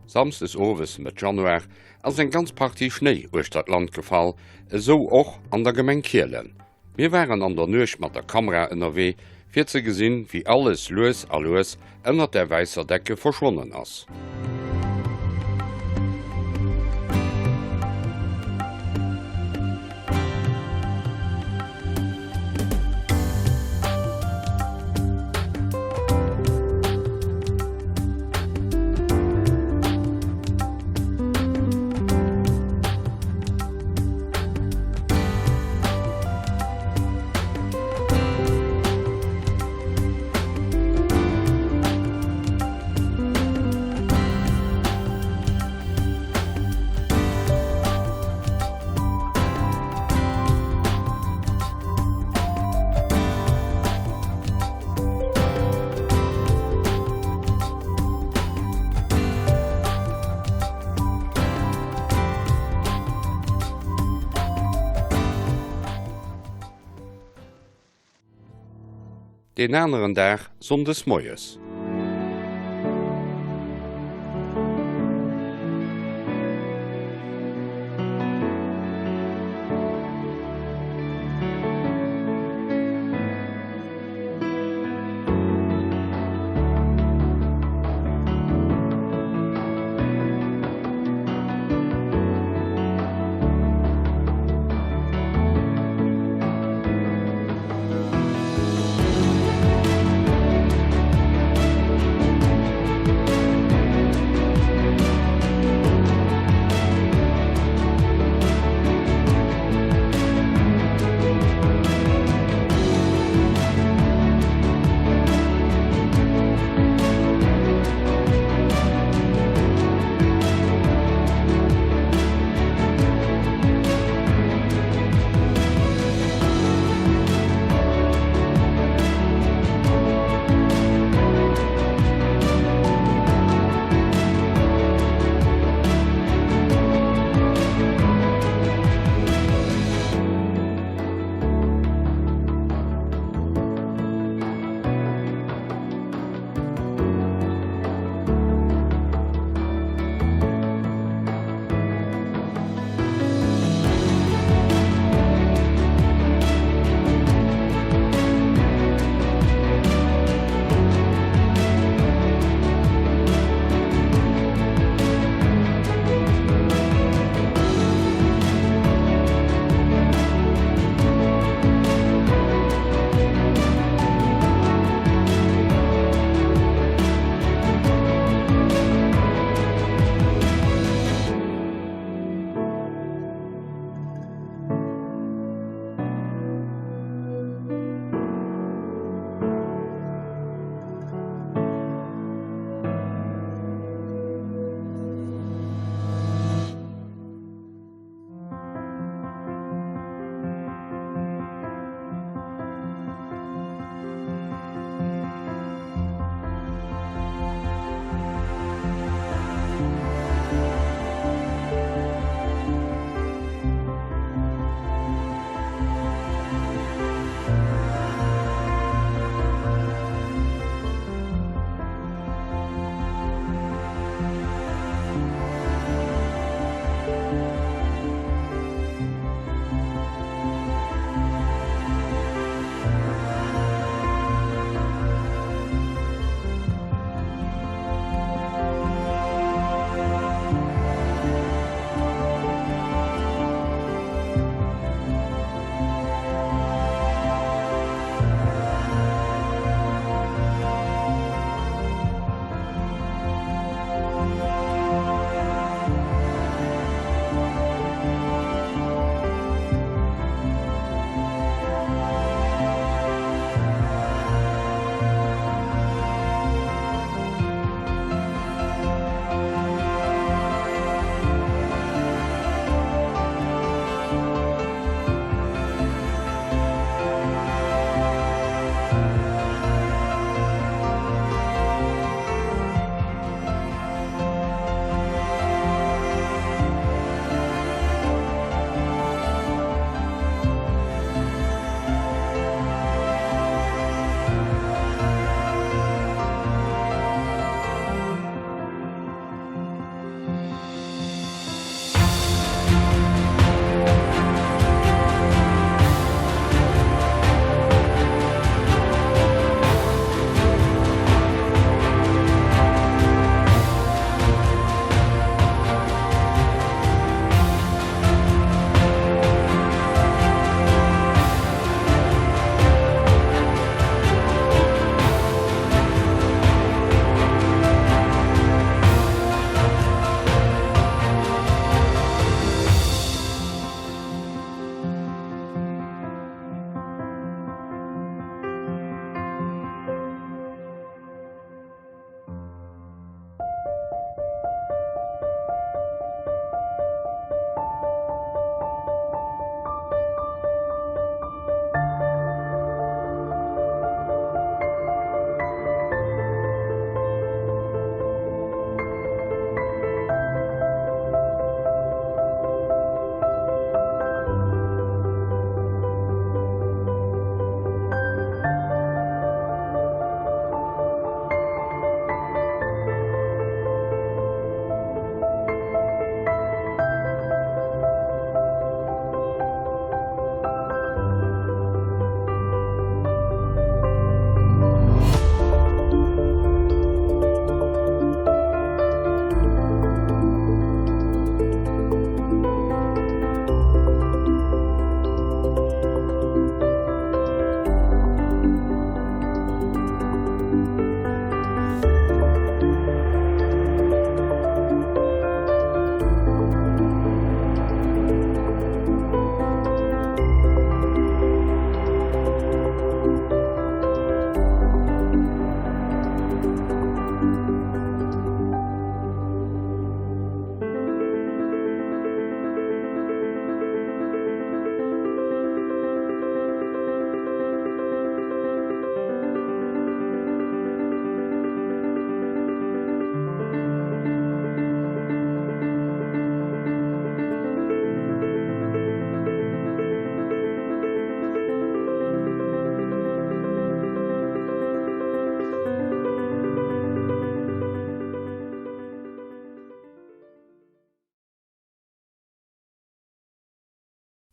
Samsdes owes Mëtt Januar ass eng ganz Partie Schnéi uechter d'Land gefall, esou och an der Gemeng Kielen. Mir waren an der Nuecht mat der Kamera ënnerwee, fir ze gesinn, wéi alles lues a lues ënnert der wäisser Decke verschwonnen ass. Deen aneren Dag, sonndes moies.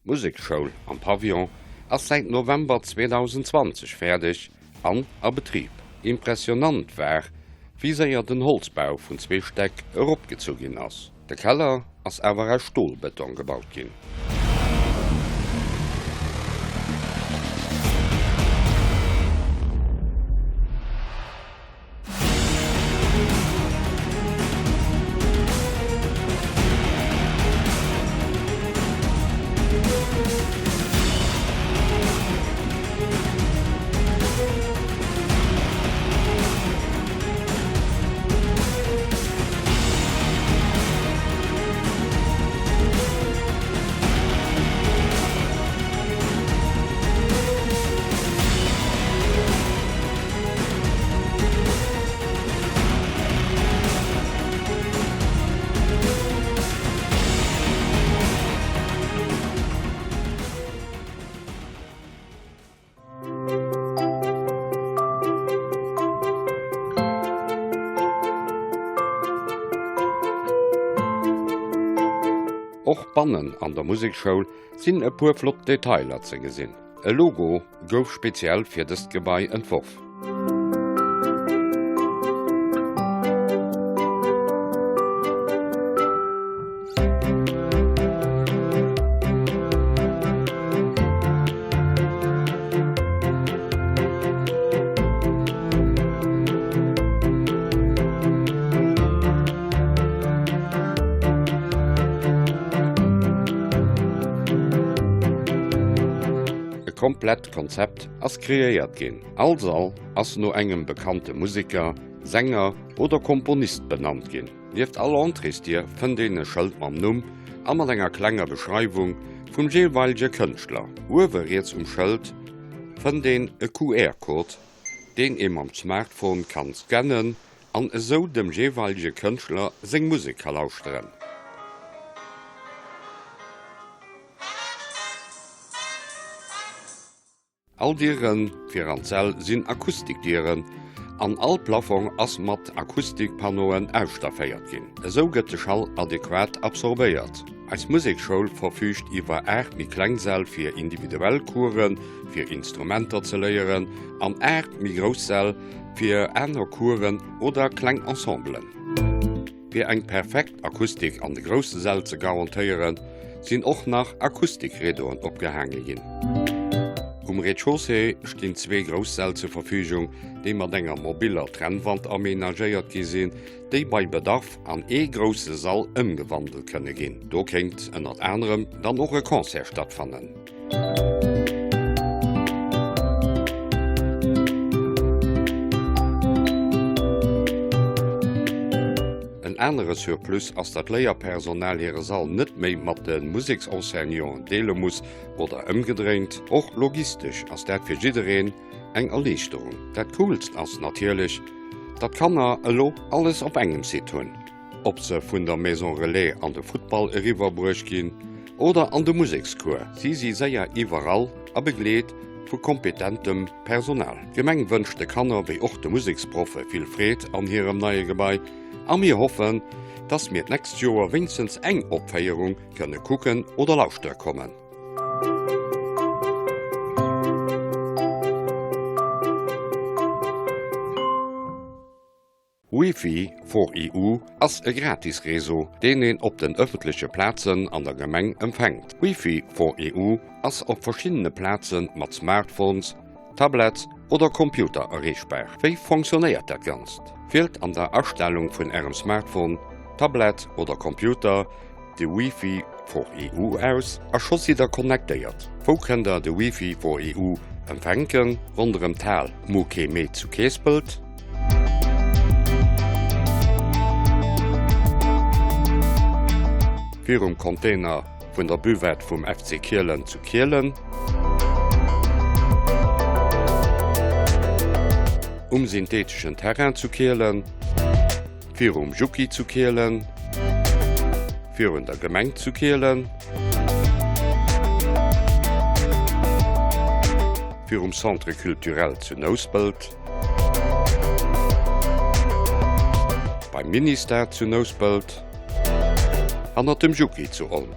D'Museksschoul am Pavillon ass säit November 2020 fäerdeg an a Betrib. Impressionant war, wéi séier den Holzbau vun zwee Stäck eropgezu ginn ass. De Keller ass awer aus Stolbeton gebaut ginn. Och bannen an der Musekschoul sinn e puer flott Detailer ze gesinn. E Logo gouf speziell fir dëst Gebai entworf. E komplett Konzept ass kreéiert ginn. All Sall ass no engem bekannte Museker, Sänger oder Komponist benannt ginn. Nieft all Entréesdier fënnt een e Schëld mam Numm a mat enger klenger Beschreiwung vum jeeweilege Kënschtler. Uewe riets um Schëld fënnt een e QR-Code, deen ee mam Smartphone kann scannen an esou dem jeeweilege Kënschtler seng Musek ka lauschteren. All Diere fir an d'Säll sinn Akustikdieren an all Plafong ass mat Akustikpannoen ausstafféiert ginn. Esou gëtt de Schall adequat absorbéiert. Eis Musekschoul verfüügt iwwer 8 méi kleng Säll fir individuell Coursen, fir Instrumenter ze léieren an 8 méi grouss Säll fir aner Coursen oder kleng Ensemblen. Fir eng perfekt Akustik an de grousse Säll ze garantéieren, sinn och nach Akustikridoen opgehaange ginn. Um Rez-de-chaussée stinn zwee grouss Säll zur Verfügung, déi mat enger mobiller Trennwand amenagéiert gi sinn, déi bei Bedarf an ee grousse Sall ëmgewandelt kënne ginn. Do kéint ënnert anerem dann och e Concert stattfannen. En anere Surplus ass, datt d'Léierpersonal hire Sall net méi mat de Museksenseignanten deele muss oder ëmgedréint. Och logistesch ass dat fir jiddereen eng Erliichterung. Dat Coolst ass natierlech, datt d'Kanner elo alles op engem Site hunn. Ob se vun der Maison Relais an de Futtball eriwwer bruecht ginn oder an de Musekscours, si si séier iwwerall a begleet vu kompetentem Personal. D'Gemeng wënscht de Kanner wéi och de Museksproffe vill Freed an hirem neie Gebai a mir hoffen, dass mir d'nächst Joer wéinstens eng Opféierung kënne kucken oder lauschtere kommen. Wifi for EU ass e gratis Réseau, deen een op den ëffentleche Plazen an der Gemeng empfänkt. Wifi for EU ass op verschiddene Plaze mat Smartphones, Tablets oder Computer erreechbar. Wéi fonctionnéiert dat Ganzt? Wielt an der Astellung vun Ärem Smartphone, Tablet oder Computer de Wifi for EU aus a scho sidd der connectéiert. Wou kënnt der de Wifi for EU empfänken? Ronderëm d'Hal Mukeme zu Keespelt. Virum Container vun der Buvette vum FC Kielen zu Kielen. Um syntheteschen Terrain zu Kielen. Virum Juki zu Kielen. Virun der Gemeng zu Kielen. Virum Centre Culturel zu Nouspelt. Beim Ministar zu Nouspelt. Hannert dem Juki zu Olm.